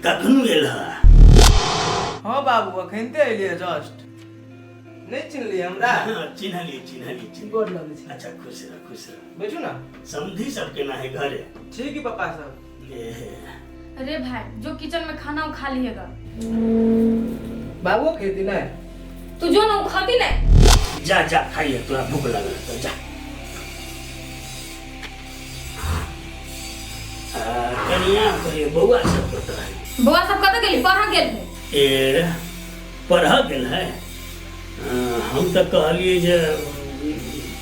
कखन गेल है? हाँ बाबू, अखनते एलियै जस्ट। नहि चिन्हलियै हमरा? हाँ, चिन्हलियै चिन्हलियै चिन्हलियै। गोर लगै छी। अच्छा, खुश रह, खुश रह। बैठू ना। समधी सब केना है घरे? ठीक है पापा सब। ए, अरे भाई, जो किचन में खाना वो खा लिएगा। बाबू खेती नहीं? तू जो ना, वो खाती नहीं। जा जा, खाइए, तोरा भूख लगल है तो जा। आ, कनिया कहिए, बौआ सब कतऽ है? बउआ सब कतऽ गेली? पढ़ गेल है। ए, पढ़ गेल है? हम तऽ कहलियै जे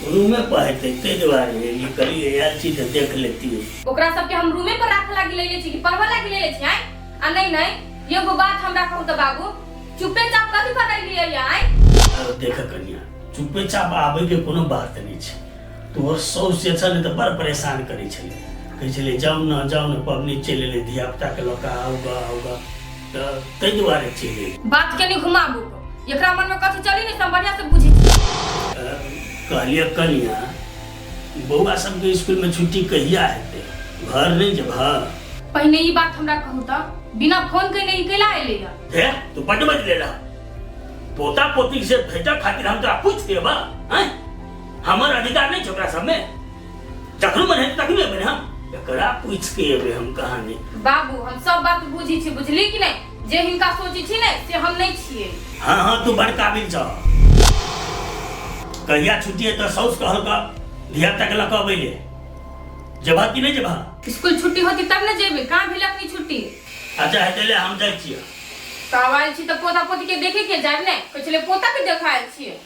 रूमे पढ़ेतै, ताहि दुआरे एलियै। कहलियै आयल छी तऽ देख लेतियै। ओकरा सबके हम रूमे पर राख लागी लेले छी कि पढ़वा लागी लेले छी? आय आ नहीं नहीं, एगो बात हमरा कहू तऽ बाबू, चुपे चाप कथी पर अइलियै आय? देख कनिया, चुपे चाप आबैके कोनो बात नहि छै। तोहर साउस जे छलै तऽ बड़ परेशान करै छलै, कहै छलै जाउ ने, जाउ ने, पबनी चलि एलै, धियापुताके लऽ कऽ आउ गऽ, आउ गऽ, तऽ ताहि दुआरे चलि एलै। बात के नहीं घुमाबू, एकरा मन में कथी चली नहीं, हम बढ़िया से बुझी छी। कहलियै कनिया, बौआ सबके स्कूलमे छुट्टी कहिया हेतै? घर नहि जेबह? पहिने ई बात हमरा कहू तऽ, बिना फोन कयने ई कैला एलै या? हे, तू बड्ड बजले रह। पोता पोती से भेटऽ खातिर हम तोरा पूछि देबह? आँय, हमर अधिकार नहि छै ओकरा सबमे? जखनो मन हेतै तखनो एबै ने हम? एकरा पूछि के एबै हम कहानी। बाबू, हम सब बात बुझी छी, बुझली कि नहीं? जे हिनका सोची छी ने से हम नहीं छियै। हाँ हाँ, तू बड़ काबिल छह। कहिया छुट्टी है तऽ साउस कहलक धिया पुता के लऽ कऽ अबै ले। जेबह कि नहि जेबह? स्कूल छुट्टी होती तब ने जेबै। कहाँ भेल अखनी छुट्टी? अच्छा हेतै, ले हम जाइ छियै। तऽ आब आयल छी तऽ पोता पोती के देखे के जायब ने? कहै छलै पोता के देखा आयल छियै।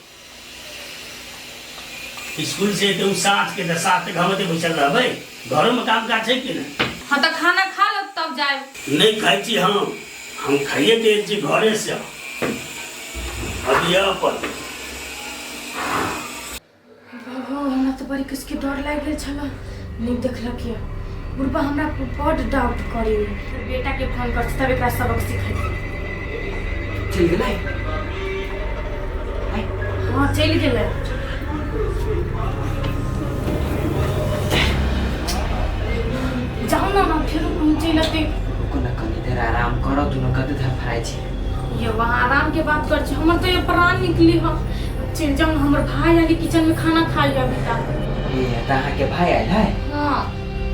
स्कूल से एतै साँझ के तऽ सात तक हम एतै बैसल रहबै? घरोमे काम काज छै कि नहि? हाँ तऽ खाना खा लो तब जायब। नहि खाइ छी हम। हम खाइए के आयल छी घरे से। अभी अपन बाबू, हमरा तऽ बड़ी किसके डर लागि गेल छल। नहि देखलक यऽ बुढ़बा हमरा पर बड्ड डाउट करे। बेटा के फोन कर तब एकरा सबक सिखेतै। चलि गेलै? हाँ, चलि गेलै। जाउ ने ना, फेरो कहीं चलि अतै। रुको ना, कनी देर आराम करो। दुनू कते धड़फड़ाइ छै। ये वहाँ आराम के बात कर छी, हमर तो ये प्राण निकली ह। चलि जाउ ने, हमर भाई आली किचन में खाना खाइ अभी तक। ए, तऽ अहाँके भाई आयल है? हाँ।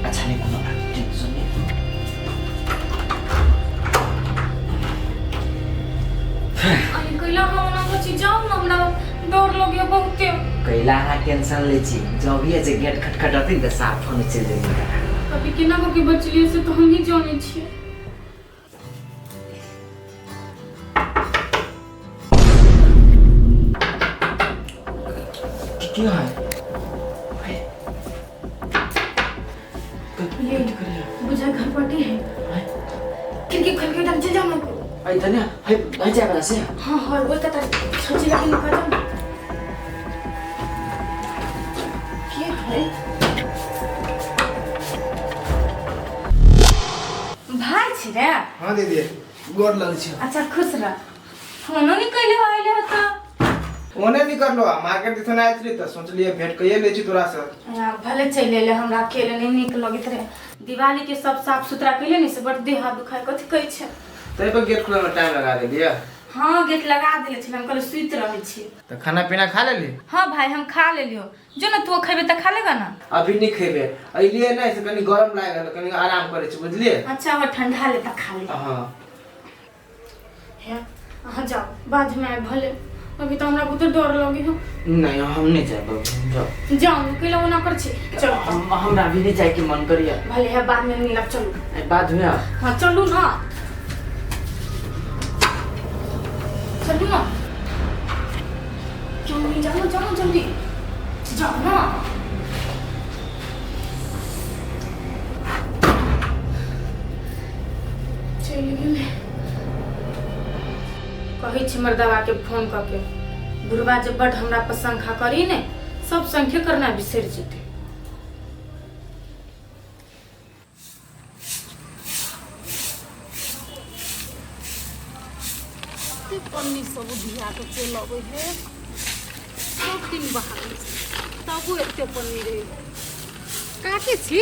अच्छा, नहीं कोनो बात, टेंशन नहीं। अरे कैला हम ओना बची, जाउ ने, हमरा डर लगे बहुते। कैला अहाँ टेंशन लै छी? जब भी जे गेट खटखटती तऽ साफ फोन चलि जेबै। कभी केना कऽ के बचलियै से तऽ हम ही जानै छियै। की है? ये बुझा घर पटी है, खिड़की खोल के एकदम चल जाओ ना। अरे धन्य है, है जाए वाला से। हाँ हाँ, वो तो छची लगी निकल जाओ। की है? भाई छी रे? हाँ दीदी, गोर लगै छी। अच्छा, खुश रह। फोनो नहीं कैले हो, आइले हो तो? ओने नहीं करलो, मार्केट दिसन आयल छली तऽ सोचलियै भेंट कइए लै छी तोरा से। हाँ, भले चलि एले। हमरा अकेले नहीं नीक लगैत रहे। दिवाली के सब साफ सुथरा कैले नहीं से बड़ देह हाथ दुखाय, कथी कहै छै। तै पर गेट खुले में टाइम लगा देलियै। हाँ, गेट लगा देले छलै, हम कहलियै सुति रहै छी। तऽ खाना पीना खा लेली? हाँ भाई, हम खा लेलियो। जो ना, तू खेबे तऽ खा लेगा ना। अभी नहीं खेबे। अइलियै नहि से कनी गरम लागि गेल, कनी आराम करै छी, बुझलियै? अच्छा, वो ठंडा ले तऽ खा ले। हाँ। हे, अहाँ जाओ, बाद में आए भले। अभी तो हमरा बहुत डर लगे हो। नहीं, हम नहीं जाए बाबू, जाओ। जाओ, कैला ओना कर छी, चलो। हम हमरा अभी नहीं जाए के मन करिया। भले है, बाद में मिलब, चलू। ए, बाद में आ। हाँ, चलू ना, चलू ना। क्यों नहीं? जाओ जाओ, जल्दी जाओ ना। चलि गेलै। कहै छी मर्दवा के फोन कऽ के, बुढ़वा जे बड हमरा पर शंखा करी ने, सब शंखे करना बिसरि जेतै। कते पन्नी सब धिया के चलि अबै है। सब दिन बहारै छै तबो एते पन्नी रहै। काके छी?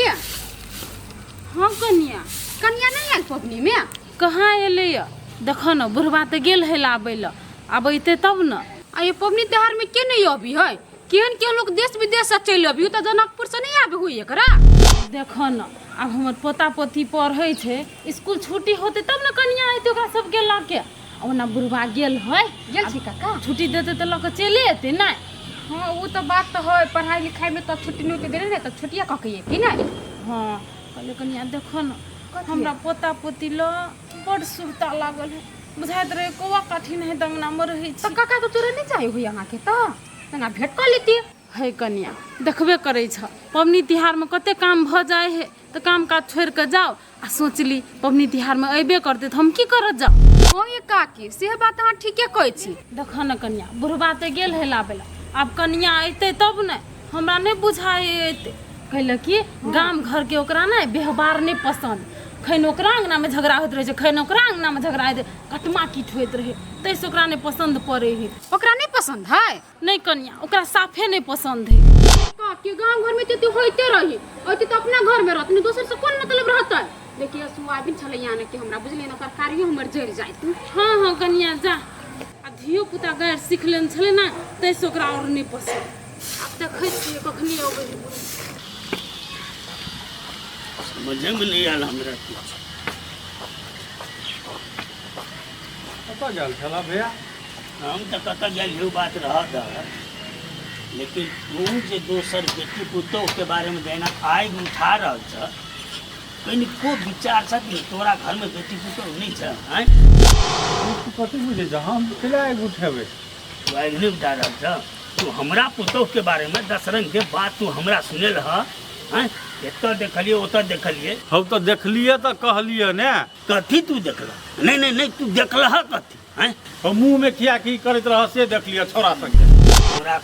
हाँ कनिया, कनिया नहि आयल पबनीमे? कहाँ एलैए देखऽ ने बुढ़बा तऽ गेल है लाबै लए आब अयतै तब ने आ ये पबनी त्योहार में के नहीं अबी है केहन केहन लोग देश विदेश से चलि अबी तऽ जनकपुर से नहीं आबे हुई एकरा देखऽ ने आब हमर पोता पोती पढ़ै छै स्कूल छुट्टी होतै तब ने कनिया अयतै ओकरा सबके लऽ के ओना बुढ़बा गेल है गेल छी काका छुट्टी देतै तऽ लऽ कऽ चलि अयतै नहि हाँ वो तो बात तो है पढ़ाई लिखाई में तो छुट्टी नहीं देने ने तो छुट्टिया कऽ के अयती ने हँ कहलियै कनिया देखऽ ने हमरा पोता पोती लऽ बड़ सुरता लागल है बुझाइत रहै कौआ काठी नहि अङ्गनामे रहै तऽ छी काका तो तोरा नहीं चाही हुई अहाँके तऽ तना भेंट कऽ लेती हे कनिया देखबे करै छ पबनी तिहारमे कते काम भऽ जाइ है तऽ काम काज छोड़ि कऽ जाउ आ सोचली पबनी तिहारमे अयबे करतै तऽ हम की करऽ जाउ हँ ये काकी से बात अहाँ ठीके कहै छी देखऽ ने कनिया बुढ़बा तऽ गेल है लाबै लए आब कनिया अयतै तब ने हमरा नहि बुझाइ अयतै कैलक कि गाम घरके ओकरा ने व्यवहार नहि पसन्द खैन ओकरा अङ्गनामे झगड़ा होइत रहै छै खैन ओकरा अङ्गनामे झगड़ा होइत कटमा किट होइत रहै ताहिसँ ओकरा नहि पसन्द पड़ै है ओकरा नहीं पसंद है नहि कनिया ओकरा साफे नहि पसन्द है काकी गाँव घर में तो होते रही अयती तऽ अपना घर में रहत दोसर से कोन मतलब रहतै देखिए सुआबिन छलै यहाँ कि हमरा बुझलियै ने तरकारियो हमर जरि जाइत हँ हँ कनिया जा आ धियो पुता गैर सीख लेने छलै ने ताहिसँ ओकरा आओर नहि पसन्द आब देखै छियै कखनी अबै है समझेमे नहि आयल हमरा किछु कतऽ गेल छलऽ भैया हम तऽ कतऽ गेल हियौ बात रहऽ दह लेकिन तू जे दोसर बेटी पुतोहके बारेमे जेना आगि उठा रहल छह कनिको विचार छ कि तोरा घरमे बेटी पुतोह नहि छ आँय तू कथी बुझै छ हम केला आगि उठेबै तू आगि नहि उठा रहल छ तू हमरा पुतोहके बारेमे दस रङ्गके बात तू हमरा सुनेल ह आँय एतऽ देखलियै ओतऽ देखलियै हम तऽ देखलियै तऽ कहलियै ने कथी तू देखलह नहि नहि नहि तू देखलह कथी आँय हम मुँहमे किया की करैत रह से देखलियै छौड़ा संगे तोरा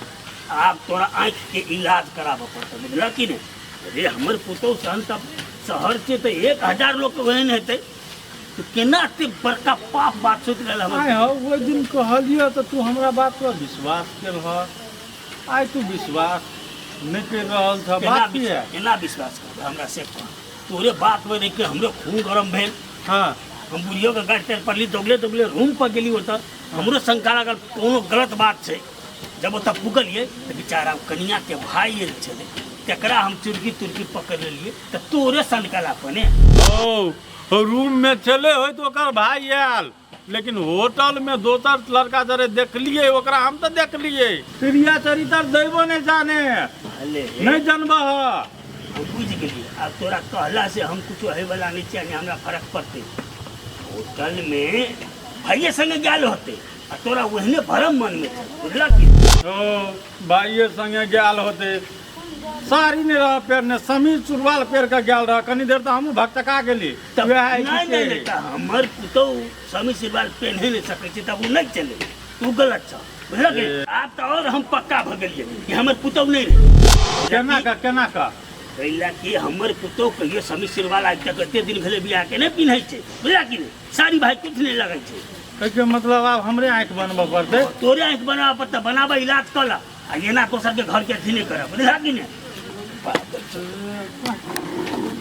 आब तोरा आँखिके इलाज कराबऽ पड़तौ बुझलह कि नहि अरे हमर पुतहु सन तऽ शहर छै तऽ 1000 लोक ओहन हेतै तऽ केना एते बड़का पाप बात सोचि रहल हमर आइ हौ ओहि दिन कहलियह तऽ तू हमरा बात पर विश्वास केलह आइ तू विश्वास नहि करि रहल छह केना बात की है केना विश्वास करबै हमरा से कह तोरे बात में देख के हमरो खून गरम भेल हाँ हम बुढ़ियो के गाड़ी तर पड़ली दौगले दौगले रूम पर गेली ओतऽ हमरो शंका लागल कोनो गलत बात छै जब ओतऽ पुगलियै तऽ बेचारा कनिया के भाई आयल छलै तकरा हम चुरकी तुरकी पकड़ लेलियै तऽ तोरे सनकला पने ओ रूम में छलै होइत ओकर भाई आयल लेकिन होटल में दोसर लड़का जरे देखलिए ओकरा हम तऽ देखलिए प्रिया चरित्र दैबो नहीं जाने अले नहीं जानबह हम बुझि गेलियै आब तोरा कहला से हम कुछो होइवला नहि छियै आ नहि हमरा फरक पड़तै होटलमे भाइये संगे गेल होतै आ तोरा ओहने भरम मनमे छै बुझलक कि ओ भाइये संगे गेल होते साड़ी नहि रह पहिरने समीज सुरवाल पहिर कऽ गेल रह कनी देर तऽ हमहूँ भकचका गेली तब वएह है कि नहि से। नहि नहि तऽ हमर पुतहु समीज सुरवाल पेन्हे नहि सकै छै तब ओ नहि चलै तू गलत छह बुझलक कि? आब तऽ आओर हम पक्का भऽ गेलियै कि हमर पुतहु नहि रहै केना कऽ केना कऽ एहि लए कि हमर पुतहु कहियो समीज सुरवाल आज तक एते दिन भेलै बियाहके नहि पिन्है छै बुझलक कि नहि साड़ी भाई कुछ नहि लगै छै एहिके मतलब आब हमरे आँखि बनबऽ पड़तै तोरे आँखि बनाबऽ पड़तै बनाबऽ इलाज कऽ लऽ आ एना दोसरके घरके अथी नहि करब बुझलह कि नहि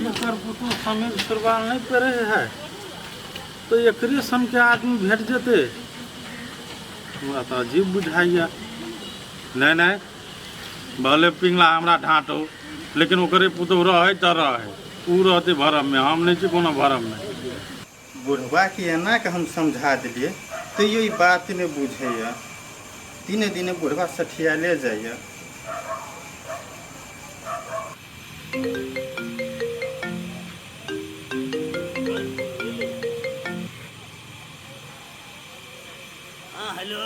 एकर पुतहु समीर सुरवाल नहि पहिरै है तऽ एकरे सनके आदमी भेट जेतै हमरा तऽ अजीब बुझाइए नहि नहि भले पिंगला हमरा ढाँटौ लेकिन ओकरे पुतहु रहै तऽ रहै ओ रहतै भरममे हम नहि छी कोनो भरममे बुढ़बाके एना कऽ हम समझा देलियै तैयो ई बात नहि बुझैए दिने दिने बुढ़बा सठियाले जाइए हाँ हेलो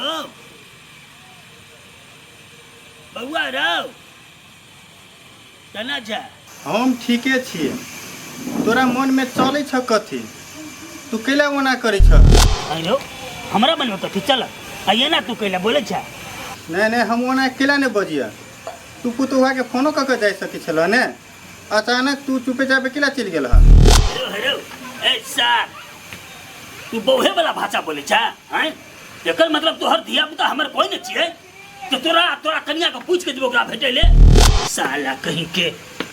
बउआ रौ केना छै हम ठीके छियै तोरा मनमे चलै छ कथी तू कैला ओना करै छ हेलो हमरा मनमे कथी चल आ एना तू कैला बोलै छै नहि नहि हम ओना कैला नहि बजियै तू पुतोहुआके फोनो कऽ के जाइ सकै छलह ने अचानक तू चुपे चापे कैला चलि गेल हँ हेलो हेलो ए सर तू बौहे वाला भाषा बोलै छै आँय एकर मतलब तोहर धिया पुता हमर कोई नहि छियै तो तोरा तोरा कनिया के पूछ के जेबो ओकरा भेटै ले साला कहीं के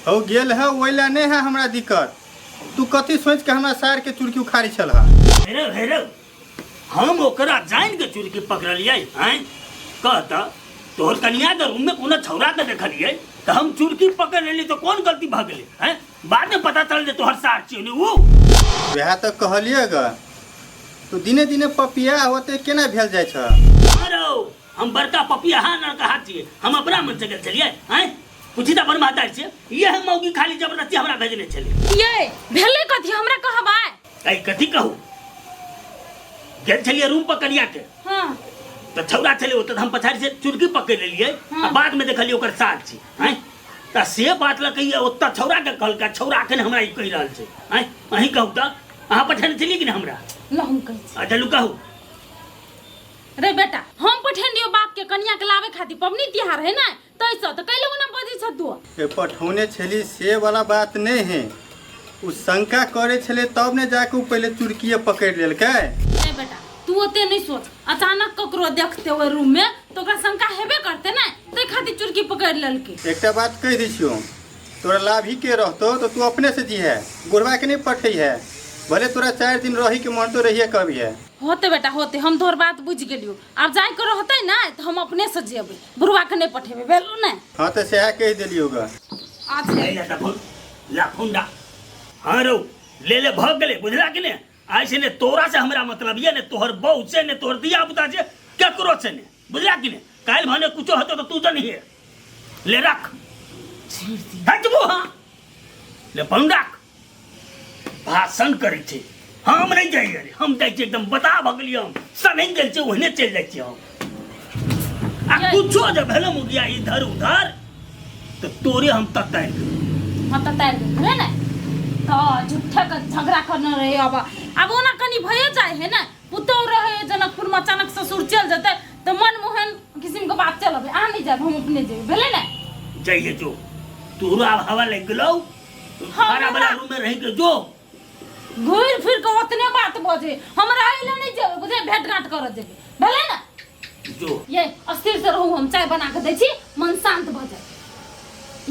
हौ गेल है ओहि लए नहि है हमरा दिक्कत तू कथी सोचि के हमरा सार के चुरकी उखाड़ी छल हँ हेरो हेरो, हम ओकरा जानि के चुरकी पकड़लियै। आँय कह तऽ, तोहर कनिया के रूम में कोनो छौड़ा के देखलियै तऽ हम चुरकी पकड़ लेली तऽ कोन गलती भऽ गेलै? आँय, बाद में पता चलल जे तोहर सार छियौ ने ऊ। वएह तऽ कहलियै ग, तू दिने दिने पपिया होते केना भेल जाइ छ? अरे हम बड़का पपिया हा नरकहा छियै, हम अपना मन से गेल छलियै? आँय पूछी तऽ अपन महतारी छियै, इएह मौगी खाली जबरदस्ती हमरा भेजने छलै। ये भेलै कथी हमरा कहबै? ऐ कथी कहू, गेल छलियै रूम पर कनिया के। हाँ। तऽ छौड़ा छलै ओतऽ, तऽ हम पछाड़ी से चुरकी पकड़ि लेलियै। हाँ। आ बाद में देखलियै ओकर साल छी। आँय तऽ से बात लऽ कऽ ओतऽ छौड़ा के कहलकै, छौड़ा अखन हमरा ई कहि रहल छै। आँय अहीं कहू तऽ, अहाँ पठेने छलियै कि नहि हमरा? ल हम कहै छी। अच्छा लू कहू। रे बेटा, हम पठेने रहियो बाप के कनिया के लावे खातिर, पबनी तिहार है ना, तैसँ तऽ कैले ओना बजै छ तू? ए पठौने छली से वाला बात नहीं है, उ शंका करे छले तब ने जाके उ पहले चुरकिए पकड़ लेलकै। नहीं बेटा, तू ओते नहीं सोच, अचानक ककरो देखते ओहि रूम में तो ओकरा शंका हेबे करते ने, तै खातिर चुरकी पकड़ लेलकै। एकटा बात कहि दै छियौ, तोरा लाभी के रहतो तो तू अपने से जी है, गोरबा के नहीं पठै है, भले तोरा 4 दिन रही के मन तो रहिए कभी है। होते बेटा होते, हम तोहर बात बुझि गेलियो। आब जाय के रहते ने तऽ हम अपने से जेबै, बुढ़वा के नहीं पठेबै, भेलो ने? हाँ तऽ सएह कहि देलियौ ग। अच्छा ले ले तऽ फोन ला फोन दा। हाँ रौ ले ले, भऽ गेलै, बुझला कि ने? आइ से ने तोरा से हमरा मतलब ये ने तोहर बहू से ने तोहर दिया पुता से केकरो से ने, बुझला कि ने? काल्हि भने कुछो हेतौ तऽ तू जनिहे। ले रख हटबो। हाँ ले फोन रख। भाषण करै छै, हम नहि जाइए रे, हम जाइ छियै एकदम बता भऽ गेलियै हम, सनहि गेल छियै ओहने चलि जाइ छियै हम। आ कुछो जे भेलै मुगिया इधर उधर तऽ तोरे हम ततारि देबै। हम ततारि देबै, भेलै ने? तऽ झूठे के झगड़ा करने रहे। अब आब ओना कनि भए जाइ है ने, पुतहु रहे जनकपुर में, अचानक ससुर चलि जेतै तऽ मन मोहन किसिम के बात चलबै। अहाँ नहि जायब, हम अपने जेबै, भेलै ने? जाइए जो, तोरो आब हवा लागि गेलौ। खाना वाला रूम में रह के जो घूर फिर के ओतने बात बजे, हमरा अइले नहीं जेबै, बुझे भेंट घाट करऽ जेबै, भेलै ने? जो ये अस्थिर से रहू, हम चाय बना के दै छी, मन शांत भऽ जाय।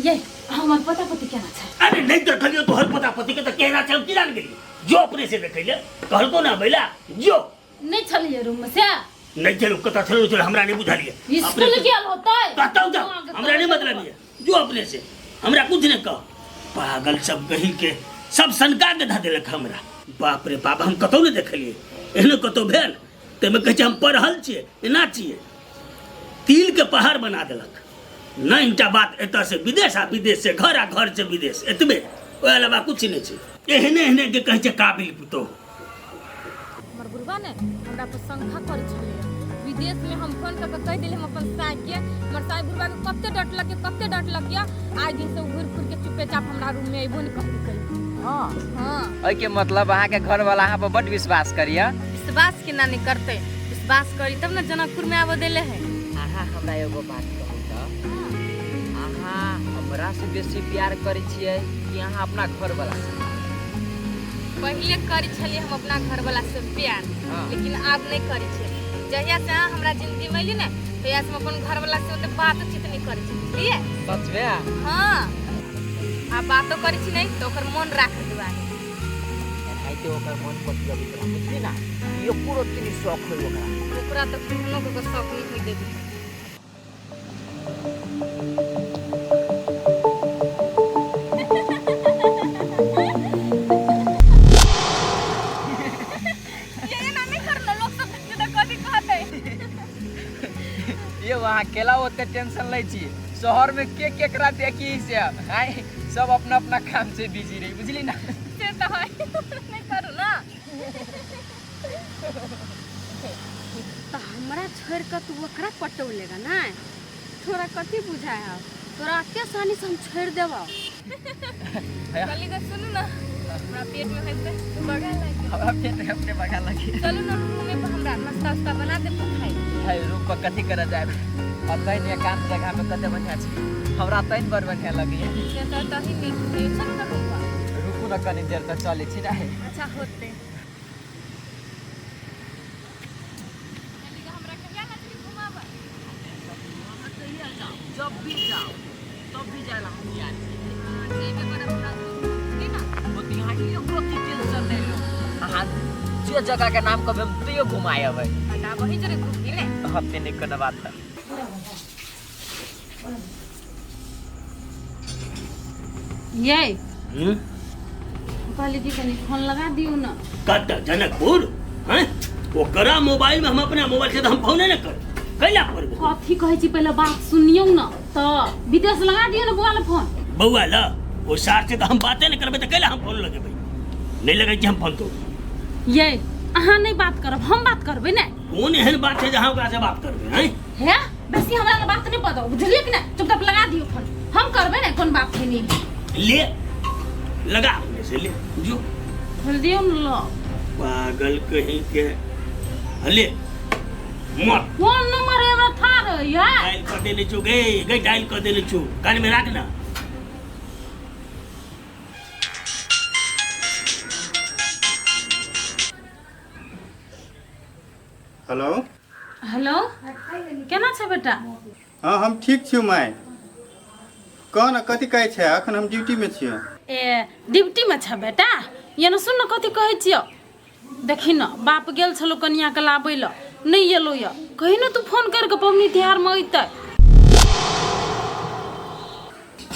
ये हमर पता पति केना छै? अरे नहीं देखलियो तोहर पता पति के तऽ केना छै हम की जान गेलियो, जो अपने से देखैले कहलको ना बैला जो। नहीं छलियै रूम में से? नहीं चलू, कतऽ छलू चलू, हमरा नहीं बुझलिए। स्कूल गेल होतै। कतौ जाओ, हमरा नहीं मतलब ये, जो अपने से हमरा कुछ नहीं कह। पागल सब कहीं के सब सनका के धऽ देलक हमरा। बाप रे बाप, हम कतौ नहीं देखलिए एहनो कतौ भेल। ताहिमे कहै छै हम पढ़ल छियै, एना छियै, तिल के पहाड़ बना देलक। नहीं टा बात, एतऽ से विदेश आ विदेश से घर आ घर से विदेश, एतबे, ओहि अलावा कुछ नहीं छै। एहने एहने के कहै छै काबिल पुतोह। हमर बुढ़वा ने हमरा पर शंका करै छलैया विदेश में। हम फोन कऽ के कहि देली हम अपन साय के, हमर साय बुढ़वा के कते डटलक कते डटलक या आइ दिन से घुरि फिर के चुपेचाप हमरा रूम में अयबो नहि कहलकै। हाँ। हाँ। एहिके मतलब अहाँके घरवाला अहाँ पर बड्ड विश्वास करिया। विश्वास केना नहि करतै, विश्वास करी तब ने जनकपुर में आबऽ देले है। अहाँ हमरा एगो बात कहू तऽ, अहाँ हमरा से बेसी प्यार करै छियै कि अहाँ अपना घरवाला से? पहिले करै छलियै हम अपना घरवाला से प्यार। हाँ। लेकिन आब नहि करै छियै। जहिया से अहाँ हमरा जिंदगी में अयली ने, तहिया से हम अपन घरवाला से ओते बातचीत नहि करै छी, बुझलियै? सच में? हाँ, आ बातो करै छी नहि तऽ ओकर मन राखै दुआरे। एनाहिते ओकर मन पतियबैत रह, बुझली ना? एको रत्ती नहि शौक होय ओकरा। ओकरा तऽ कखनो कऽ शौक नहि होइ देबै। ये एना नहि कर ना, लोक सब देखतै तऽ कथी कहतै? ये वहाँ अकेला ओते टेंशन लै छी, शहर में के केकरा देखी से आय, सब अपना अपना काम से बिजी रही, बुझली ना? से तऽ है, नहि करू ना। तऽ हमरा छोड़ि कऽ तू ओकरा पटौलेगा ने? तोरा कथी बुझाय हौ, तोरा एते आसानी से हम छोड़ि देबौ? कहली तऽ सुनू ना, हमरा पेट में होइते बगा लागि गेल। हमरा पेट में अपने बगा लगी। चलू ना रूमे पर, हमरा नाश्ता उस्ता बना देब तऽ खाइ। है रूम पर कथी करऽ जायब, अतै ने एकांत जगह में कते बढ़िया छै, हमरा तैन बड़ बढ़िया लगैया। से तऽ तही नीक छै, चलू ना रूम पर। रुकू ने कनी देर तऽ चलै छी ने। अच्छा होते। हमरा कहिया लचली घुमाबऽ? जब भी जाओ तब भी जाए ला हम यार। जेबे करब हमरा दूर, बुझली ना? होती, अहाँ एको रत्ती टेंशन नहि लो, अहाँ जे जगह के नाम कहबे हम तैयो घुमाए अबै। आ वही जरे घूमबी ने। हते नहीं कोनो बात है। ये हम्म? कहली कि कनी फोन लगा दियौ न। कतऽ जनकपुर हैं? ओकरा मोबाइल में हम अपना मोबाइल से तो हम फोने न कर कैला करबो। कथी कहै छी, पहिले बात सुनियौ न, तऽ विदेश लगा दियौ न बौआ लए फोन। बौआ ल ओ सार से तो हम बाते न करबै तऽ कैला हम फोन लगेबै? नहीं लगै छी हम फोन तो। ये अहाँ नहीं बात करब, हम बात करबै ने। कोन एहन बात है जे अहाँ ओकरा से बात करबै हैं? हे बेसी हमरा लए बात नहीं बताओ, बुझलियै कि नहीं? चुपचाप लगा दियौ फोन, हम करबै ने, कोन बात है नहीं। ले लगा अपने से ले जो खोल दियौ न ल। पागल कहीं के ले मत। फोन नंबर है हमरा था रही है। डायल कर देने छु गई गई डायल कर देने छु, कान में राख ना। हेलो। हेलो, केना छै बेटा? हाँ हम ठीक छी my. कह न कथी कहै छै, अखन हम ड्यूटी में छियै। ए ड्यूटी में छ बेटा? ये न सुन न कथी कहै छियौ। देखी न बाप गेल छलो कनिया के लाबै ल, नहीं एलो य, कही न तू फोन कर के पबनी तिहार में अइतै।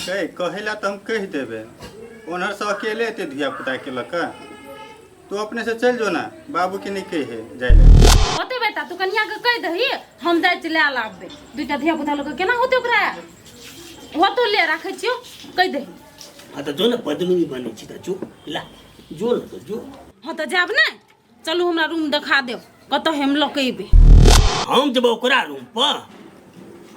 कह कहेला तो हम कह देबे, ओनहर से अकेले एते धिया पुता के लऽ कऽ तू अपने से चल जो ना, बाबू के नहीं कहे जाय ले। होते बेटा तू कनिया के कह दही हम जाय छी ले लाबे, दुईटा धिया पुता लऽ के केना होते ओकरा? होतो ले राखै छियौ, कह दही। हाँ तो जो ना पद्मिनी बनै छी तऽ जो ला जो न तो जो। हाँ तो जाब ने, चलू हमरा रूम देखा देब कतऽ हम लऽ के अयबै। हम जेबै ओकरा रूम पर,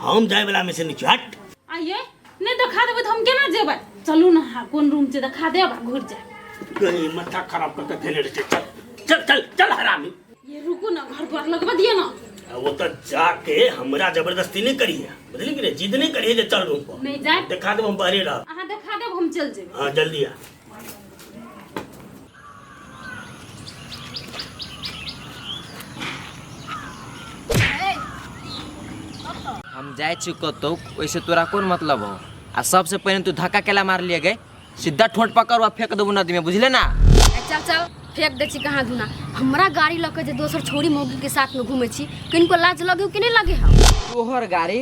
हम जाय वाला में से नहीं हट। आइए नहीं देखा देबै तऽ हम केना जेबै? चलू ना, हाँ कोन रूम छै देखा देब आ घुरि जायब। कहीं माथा खराब कर के धेने रहै छै। चल चल चल चल हरामी। ये रुकू ना, घर द्वार लगबा दिअ ना। आ वो तो जाके हमरा जबरदस्ती नहीं करिए, बुझली कि नहीं? जिद नहीं करिए जे चल रूम पर। नहीं जाए देखा देब हम बाहरे रहब। अहाँ देखा देब हम चल जेबै। हाँ जल्दी आ। हम जाइ छी कतौ, ओहिसे तोरा कोन मतलब हो? आ सबसे पहिने तू धक्का केला मारलिए गे, सीधा ठोंठ पकड़ आ फेंक देबू नदी में, बुझले ना? चल चल फेंक दै छी कहाँ धुना। हमरा गाड़ी लऽ के जे दोसर छोरी मौगी के साथ में घूमै छी, किनको लाज लगे कि नहीं लगे? हम तोहर गाड़ी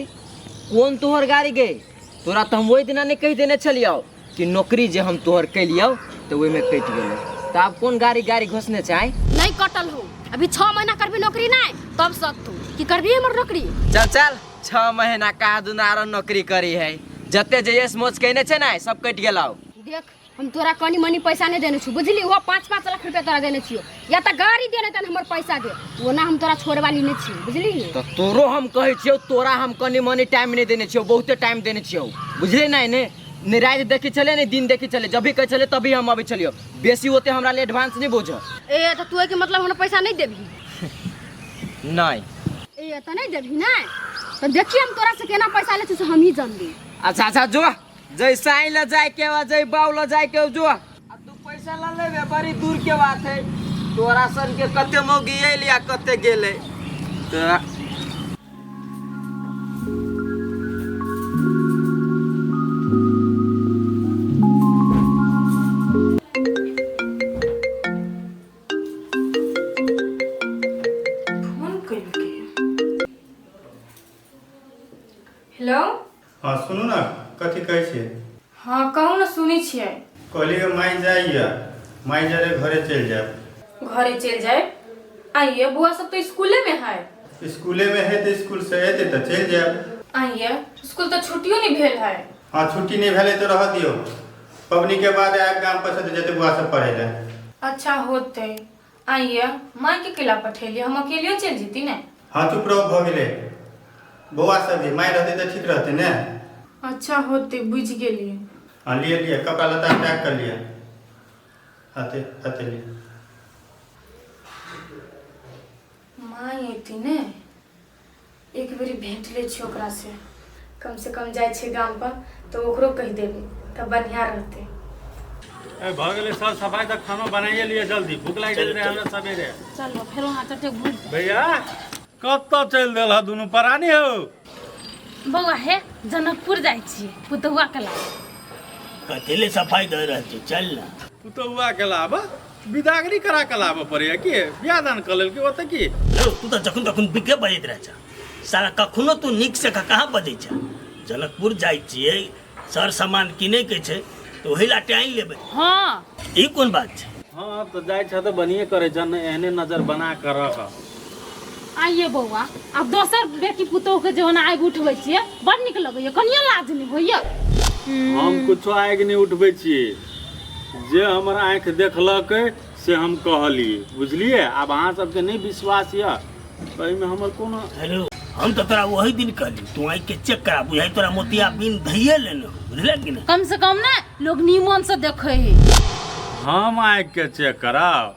कोन तोहर गाड़ी गे? तोरा तऽ हम ओहि दिना नहीं कहि देने छलियौ कि नौकरी जे हम तोहर केलियौ तऽ ओहिमे कटि गेलै, तऽ आब कोन गाड़ी गाड़ी घोसने छै? नहीं कटल हो, अभी 6 महीना करबी नौकरी नहीं तब सक तू कि करबी हमर नौकरी। चल चल 6 महीना कहा दुना आरो नौकरी करी है, जते जे यस मोच कहने छै ने सब कटि गेलौ। देख हम तोरा कनी मनी पैसा नहीं देने छु, बुझली? वो 5-5 लाख रुपया तोरा देने छियो, या त गाड़ी देने तन हमर पैसा दे, ओना हम तोरा छोड़े वाली नहीं छी, बुझली? तो तोरो हम कहै छियौ तोरा हम कनी मनी टाइम नहीं देने छियौ, बहुते टाइम देने छियौ, बुझली? नहीं ने ने रात देखी चले ने दिन देखी चले, जब भी कहै छले तभी हम अबै छलियौ, बेसी ओते हमरा ले एडवांस नहीं बुझ। ए त तू के मतलब हमरा पैसा नहीं देबही? नहीं। ए त नहीं देबही ना, त देखी हम तोरा से केना पैसा ले छी से हम ही जानबी। अच्छा अच्छा जो जैसा आई ल जाए के वा जै बाऊ ल जाए के जो, आ तू पैसा ल लेबे बड़ी दूर के बात है, तोरा सन के कते मौगी एली आ कते गेले। तोरा फोन कइलकै। हेलो। हाँ सुनू ना कथी कहै छियै? हाँ कहू ना, सुनै छियै। कहलियै माइ जाइए, माइ जाए घरे चलि जायब। घरे चलि जाए? आइए बुआ सब तो स्कूले में है। स्कूले में है तऽ स्कूल से एतै तऽ चलि जायब। आइए स्कूल तो छुट्टियो नहीं भेल है। हाँ छुट्टी नहीं भेलै तऽ रह दियौ, पबनी के बाद आयब गाम पर से तऽ जेतै बुआ सब पढ़ै लए। अच्छा होतै। आइए माँ के केला पठेलिए, हम अकेलियो चलि जेती ने। हाँ चुप रहो, भऽ गेलै। बौआ सब भी माइ रहतै तऽ ठीक रहतै ने। अच्छा होतै, बुझि गेलियै। हाँ लिए लिए कपड़ा लत्ता पैक कर लिअ, हाथे हाथे लिए। माँ अयती ने एक बेरी भेंट लै छी ओकरा से, कम से कम जाइ छै गाम पर तऽ ओकरो कहि देबै तऽ बढ़िया रहतै। ए भऽ गेलै सर सफाई तऽ खाना बनाइए लिअ जल्दी, भूख लागि गेल रहै हमरा सवेरे। चलो फेर वहाँ चटे घुरि जायब। भैया कतऽ चलि देल हँ दुनू प्राणी हौ? बौआ हे जनकपुर जाइ छी पुतहुआ के लाबे। कथी ले सफाई दे रहल छी, चल ना। पुतहुआ के लाबऽ? विदागरी करा के लाबऽ पड़ैया की बियाह दान कऽ लेलकै ओतऽ की यौ तू तऽ जखन तखन बिके बजैत रहै छ साला कखनो तू नीक से कहाँ बजै छ जनकपुर जाइ छियै सर सामान किनै के छै तऽ ओहि लाटे आनि लेबै हँ ई कोन बात छै हँ तऽ जाइ छ तऽ बढ़िए करै छ ने एहने नजर बना कऽ रह आइए बौआ आब दोसर बेटी पुतोह के जे ओना आगि उठबै छियै बड़ नीक लगैया कनियो लाज नहि होइया हम कुछो आगि नहि उठबै छी जे हमर आँखि देखलक से हम कहली बुझलियै आब अहाँ सबके नहि विश्वास यऽ तऽ एहिमे हमर कोनो हेलो हम तऽ तोरा वही दिन कहली तू आँखि के चेक करा बुझाइ तोरा मोतिया बिन धैये लेने हो बुझले कि नहि कम से कम ने लोग नीमन से देखै है हम आँखिके चेक कराउ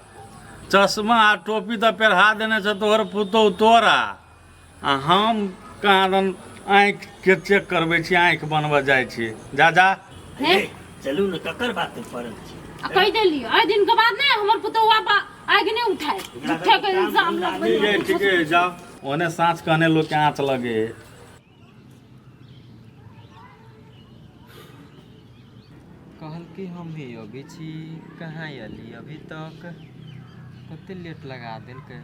चश्मा आ टोपी तऽ पेढ़ा देने छौ तोहर पुतोहु तोरा आ हम कहाँ दन आँखिके चेक करबै छी आँखि बनबऽ जाइ छी जा जा हे चलू ने ककर बात पे पड़ल छी आ कहि देलियै एहि दिन के बाद ने हमर पुतोह आगि नहि उठाए झूठे के इल्जाम लगबै ठीक है ठीक है जाओ ओने साँच कहने लोग के आँच लगे है कहल कि हम ही अभी छी कहाँ अली अभी तक कते लेट लगा देलकै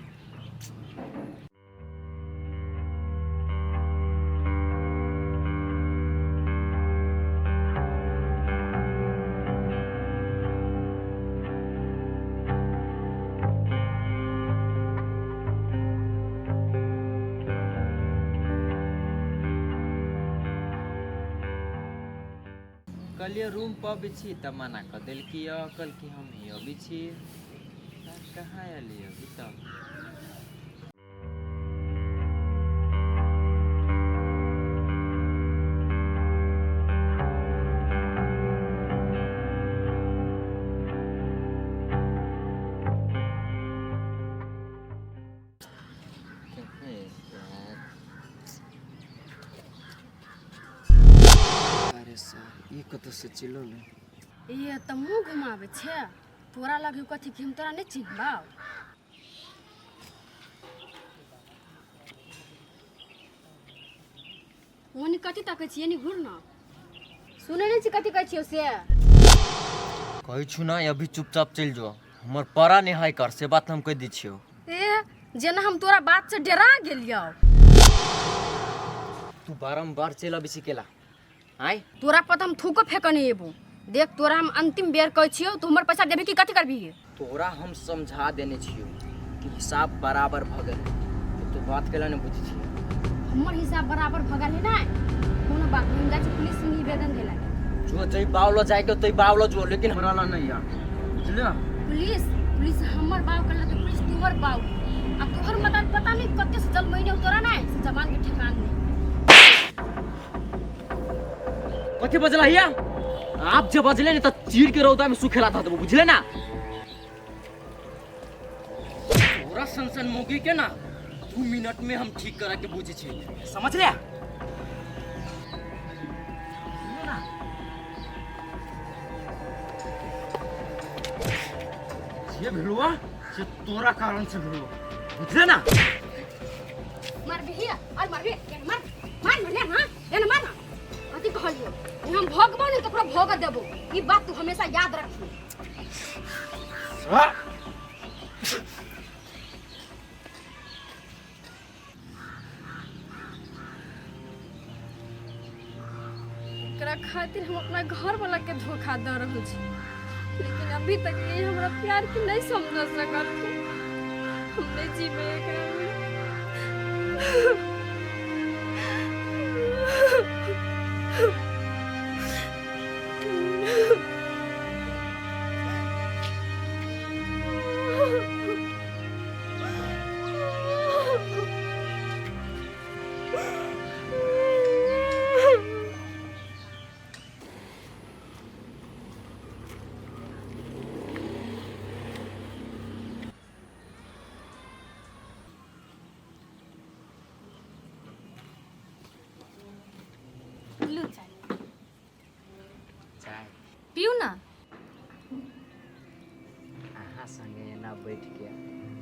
कहलियै रूम पर अबै छी तऽ मना कऽ देलकी यऽ कहलकी हम ही अबै छी कहाँ अयली अभी तक अरे सर ई कतऽ से चिल्लो ले ये तऽ मुँह घुमाबै छै तोरा लगे कथी कि हम तोरा नहि चिन्हबौ ओनी कथी तकै छियै एनी घुर न सुनै नहि छी कथी कहै छियौ से कहै छु ना अभी चुपचाप चलि जो हमर परा नहि हाइ कर से बात हम कहि दै छियौ ए जेना हम तोरा बात से डरा गेलियौ तू बारम्बार चलि अबै छी केला आय तोरा पर तऽ हम थूको फेकऽ नहि एबो देख तोरा हम अंतिम बेर कहै छियौ तू हमर पैसा देबही कि कथी करबही तोरा हम समझा देने छियौ कि हिसाब बराबर भऽ गेल तऽ तू बात केला नहि बुझै छी हमर हिसाब बराबर भऽ गेल है ने कोनो बात नहीं हम जाइ छी पुलिस से निवेदन देला जो जै बावलो जाइके तै बावलो जो लेकिन हमरा ला नहीं आ बुझलियै पुलिस पुलिस हमर बाव करला तऽ पुलिस तोहर बाव आ तोहर मकान पता नहीं कते से जल महीने तोरा नहीं से जबान के ठेकान नहीं कथी बजला हिया आप जे बजले ने तऽ चीर के रौदा में सुखेला धऽ देबो बुझले ना तोरा सन सन मौगी के ना 2 मिनट में हम ठीक करा के बुझे छी समझ लिया जे भेलुआ से तोरा कारण से भेलुआ बुझले ना मार भी हिया और मार भी मार मार मार ले हां एने मार ना अथी कहलियो हम भोगबो नहीं ककरो भोग देबो ई बात तू हमेशा याद रखी एकरा खातिर हम अपना घर वाला के धोखा दऽ रहल छी लेकिन अभी तक ये हमरा प्यार के नहीं समझ सकल छै। हम नहीं जीबै एकरा में। लू चाय चाय पीऊ ना अहाँ संगे एना बैठ के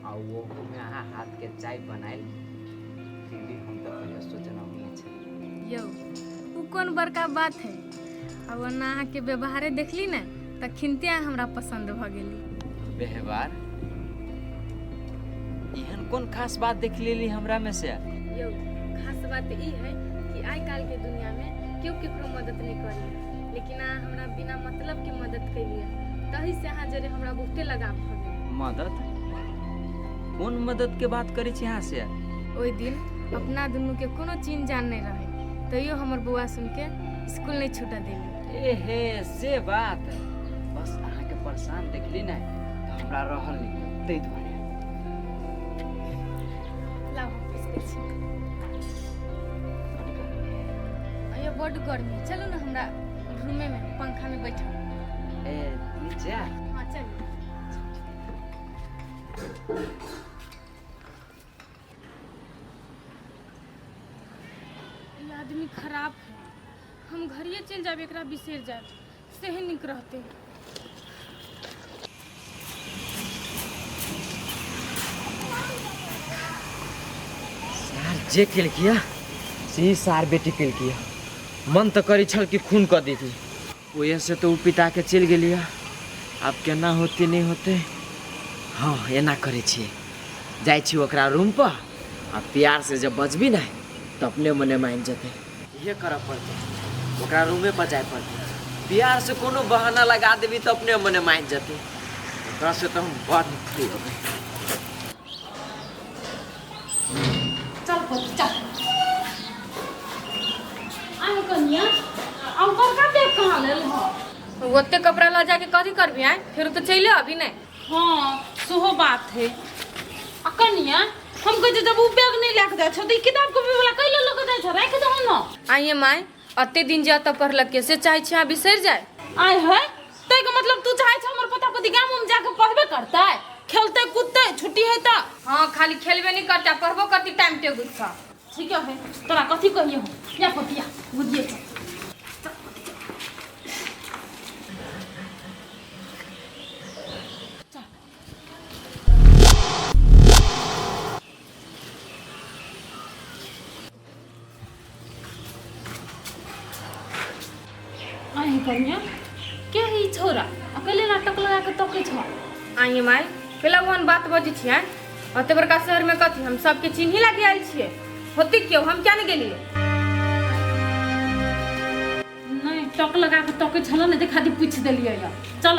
आ ओहूमे अहाँ हाथके चाय बनायल फिर भी हम तऽ कहियो सोचना नहि छै यौ उ कोन बड़का बात है आ ओना अहाँके व्यवहारे देखली ने तखिनते अहाँ हमरा पसन्द भऽ गेली व्यवहार एहन कोन खास बात देख लेली हमरा में से? यौ, खास बात ई है कि आइ काल्हि के दुनिया में केओ केकरो मदद नहीं करी, लेकिन अहाँ हमरा बिना मतलब के मदद कैलियै, तही से अहाँ जरे हमरा बहुते लगाव भऽ गेल। मदद? कोन मदद के बात करै छी अहाँ से? ओहि दिन अपना दुनू के कोनो चिन्ह जान नहीं रहे, तैयो हमर बौआ सुन के स्कूल नहीं छूटऽ देली। एहे से बात, बस अहाँ के परेशान देखली ना तऽ हमरा रहल नहीं गेल, ताहि दुआरे। लाउ, हम पीस दै छी। अयो बड्ड गर्मी, चलू ने हमरा रूमे में पंखा में बैठब। ए नीचे? हाँ, चलू। ई आदमी खराब है, हम घरिए चलि जायब, एकरा बिसरि जायब सेहे नीक रहतै। सार जे केलकिया से सार बेटी केलकिया, मन तऽ करै छल कि खून कऽ देती। ओहि से तऽ ओ पिता के चलि गेलिया, आब केना होते नहि होते। हाँ, एना करै छियै, जाइ छी ओकरा रूम पर आ प्यार से जब बजबी ने तऽ अपने मने मानि जेतै। इहे करऽ पड़तै, ओकरा रूमे पर जाय पड़तै, प्यार से कोनो बहाना लगा देबी तऽ अपने मने मानि जेतै। ओकरा से तऽ हम बड़ फ्री होबै। चल पति, चल। आइ कनिया, आ बड़का बैग कहाँ लेल हो? ओते कपड़ा लऽ जाके कथी करबी? आय फेर तऽ चलि अभी नहि। हाँ, सेहो बात है। आ कनिया, हम कहै छियै जब उ बैग नहि लए कऽ जाइ छौ तऽ ई किताब कॉपी वाला कैले लऽ कऽ जाइ छौ? राखि दहो ने। आइए माय, अते दिन जे एतऽ पढ़लकै से चाहै छी अहाँ बिसरि जाय? आय है, ताहिके मतलब तू चाहै छौ हमर पता पति गाम उम जाके पढ़बे करतै, खेलतै कूदतै छुट्टी है तऽ? हाँ, खाली खेलबे नहीं करते, पढ़बो करती टाइम टेबुल से। ठीक है, तोरा कथी कहियो। या पतिया बुझिए चल। चल। अहीं कनिया, के है ई छोरा? अकेले नाटक लगा के तकै छौ? आइए माय, केला ओहन बात बजै छियै? ओते बड़का शहर में कथी हम सबके चिन्ही लागी आयल छियै? होती क्यों, हम क्या नहीं गेलियै? नहीं, टक लगा के तकै छल ने, देखा दी पूछि देलियै। या चल।